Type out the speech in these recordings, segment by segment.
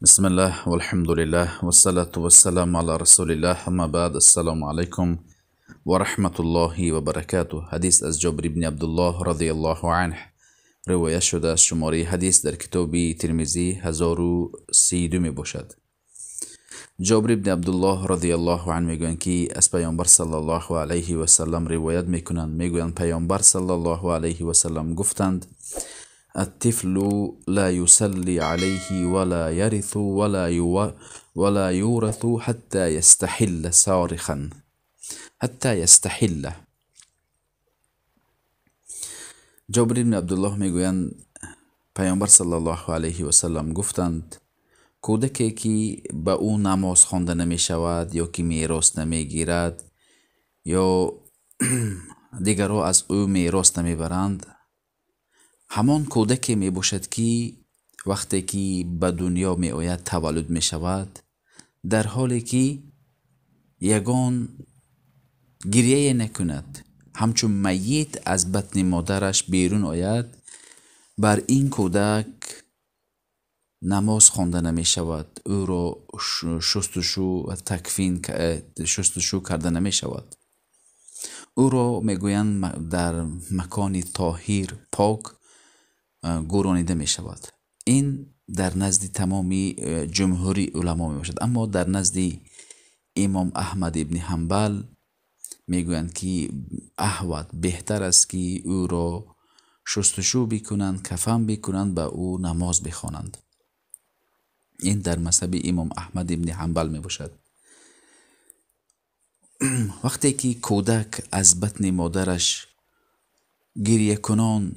بسم الله والحمد لله والصلاة والسلام على رسول الله اما بعد السلام علیکم و رحمت الله و برکاته. حدیث از جابر بن عبدالله رضی الله عنه روایت شده است. شماره حدیث در کتاب ترمذی 1032 می باشد. جابر بن عبدالله رضی الله عنه میگویند که از پیامبر صلی الله علیه و سلم روایت میکنند. میگویند پیامبر صلی الله علیه و سلم گفتند: الطفل لا يصلي عليه ولا يرث ولا يورث حتى يستحل صارخا حتى يستحل. جابر بن عبدالله میگویند پیامبر صلی الله علیه و سلم گفتند: کودکی که به او نماز خوانده نمی شود یا که میراث نمی گیرد یا دیگرها از او میراث نمی برند، همان کودکی می باشد که وقتی که به دنیا می آید، تولد می شود، در حالی که یگان گریه نکند، همچون میت از بطن مادرش بیرون آید، بر این کودک نماز خوانده نمی شود، او را شستشو و تکفین شستشو کرده نمی شود. او را میگویند در مکان طاهر پاک گورانیده می شود. این در نزد تمامی جمهوری علما می باشد. اما در نزد امام احمد ابن حنبل میگویند که احوط بهتر است که او را شستشو بکنند، کفن بکنند، به او نماز بخوانند. این در مذهب امام احمد ابن حنبل می باشد. وقتی که کودک از بطن مادرش گریه کنان،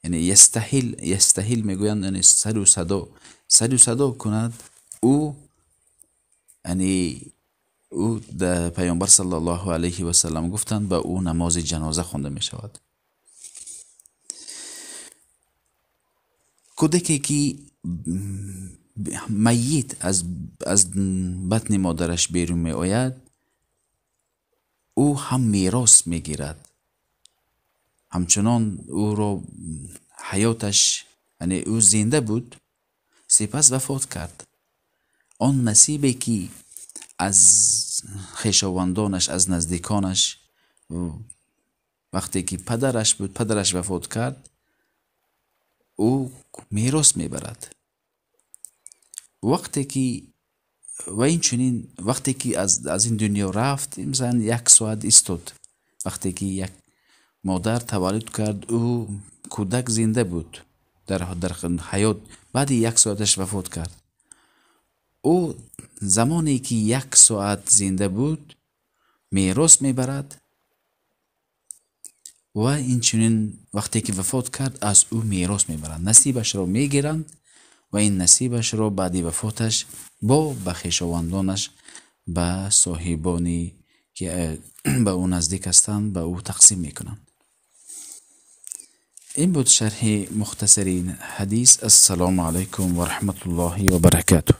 یعنی یستحل، یستحل میگویند، یعنی سر و صدا کند، او یعنی او در پیامبر صلی الله علیه و سلم گفتند به او نماز جنازه خوانده می شود. کودکی که میت از بطن مادرش بیرون می آید، او هم میراث می گیرد. همچنان او را حیاتش، یعنی او زنده بود، سپس وفات کرد، آن نصیبی که از خویشاوندانش، از نزدیکانش، وقتی که پدرش بود، پدرش وفات کرد، او میراث میبرد. وقتی که و این چنین وقتی که از این دنیا رفت، مثلا یک ساعت ایستاد. وقتی که یک مادر تولد کرد، او کودک زنده بود در حیات، بعد یک ساعتش وفات کرد. او زمانی که یک ساعت زنده بود میراث میبرد و این چنین وقتی که وفات کرد از او میراث میبرند، نصیبش را میگیرند و این نصیبش را بعد وفاتش با به خویشاوندانش، به صاحبانی که به او نزدیک هستند، به او تقسیم میکنند. این بود شرح مختصر این حدیث. السلام علیکم و رحمت الله و برکاته.